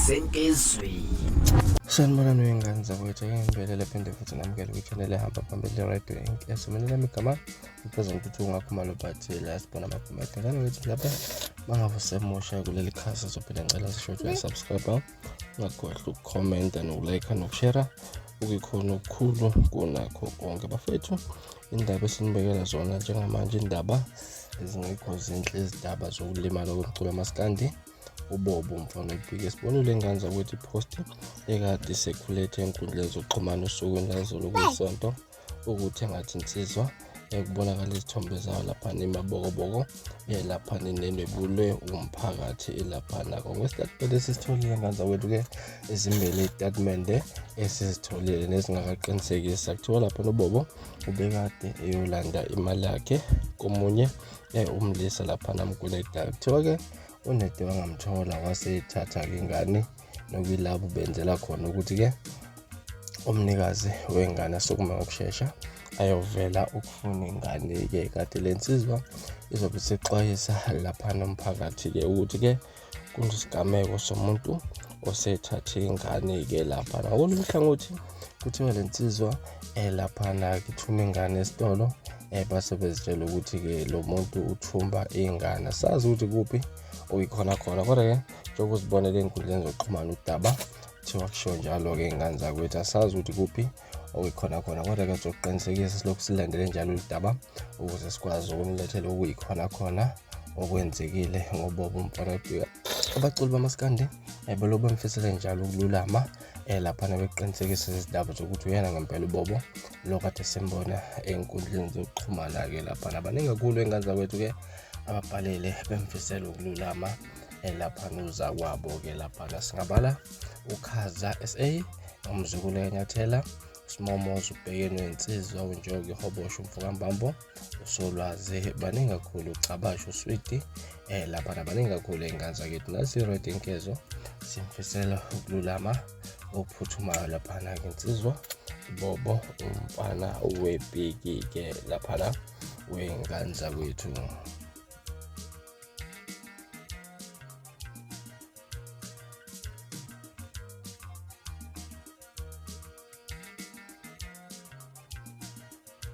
Senkezweni. Sanibonani wey'ngane zakwethu, ake ngibelele phinde futhi namukele kwi-channel ehamba phambili le-Radio Inc. Esomeni lami igama uPresident uThunga Khumalo, but la sibona amaphumela ngane wethu lapha mangabe usemusha kuleli khasi sophinde ngicela sisho ukuthi uyasubscribe, ungakhohlwa ukukhomenta nokulayikha nokushera okuyikhona okukhulu kunakho konke. Bafethu, indaba esinibekela zona njengamanje, indaba ezingekho zinhle, izindaba zokulimala komculo maskandi uBobo umfana webhiki. Sibonile ingane zakwethu ipost ekade isekhulethe enkundleni zokuxhumana osukwini lazolo kuyisonto ukuthi engathi insizwa ekubonakala izithombe zayo laphana emabokoboko laphana nenwebulwe umphakathi laphana. Ngokwesitatimende esisitholile ngane zakwethu-ke, ezimbili iy'tatimende esizitholile nezingakaqinisekisa, kuthiwa laphana uBobo ubekade eyolanda imali yakhe komunye umlisa laphana amkweletayo. Kuthiwa-ke unede wangamthola waseyithatha-ke ingane, nokuyilapho benzela khona ukuthi-ke umnikazi wengane asukume ngokushesha ayovela ukufuna ingane-ke. Kade le nsizwa izobe isixwayisa laphana umphakathi-ke ukuthi-ke kunesigameko somuntu osethathe ingane-ke laphana. Ngakolunye uhlangothi kuthiwa le nsizwa laphana ithuma ingane esitolo, base bezitshela ukuthi-ke lo muntu uthumba ingane. Asazi ukuthi kuphi okuyikhona khona, kodwa-ke njengoba uzibonele ey'nkundleni zokuxhumana udaba kuthiwa kushiwo njalo-ke iy'ngane zakwethu, asazi ukuthi kuphi okuyikhona khona, kodwa-ke sizoqinisekisa silokhu silandele njalo udaba ukuze sikwazi ukunilethela okuyikhona khona okwenzekile ngoBobo umfana webhika. Abaculi bamaskandi belokhu bemfisele njalo ukululama laphana, beqinisekisa izindaba zokuthi uyena ngempela uBobo lo kade simbona ey'nkundleni zokuxhumana-ke laphana. Baningi kakhulu iy'ngane zakwethu-ke ababhalele bemfisela ukululama laphana uzakwabo-ke laphana. Singabala uKhaza SA, umzukulu kaNyathela, uSimomoza, ubhekene wensizwa, uNjoki Hobosho, umfokambambo, uSolwazi, baningi kakhulu, uCabasho, uSwidi laphana, baningi kakhulu iy'ngane zakithi. Nasi-Red Inkezo simfisela ukululama okuphuthumayo laphana-ke insizwa Bobo umfana webhiki-ke laphana wey'ngane zakwethu.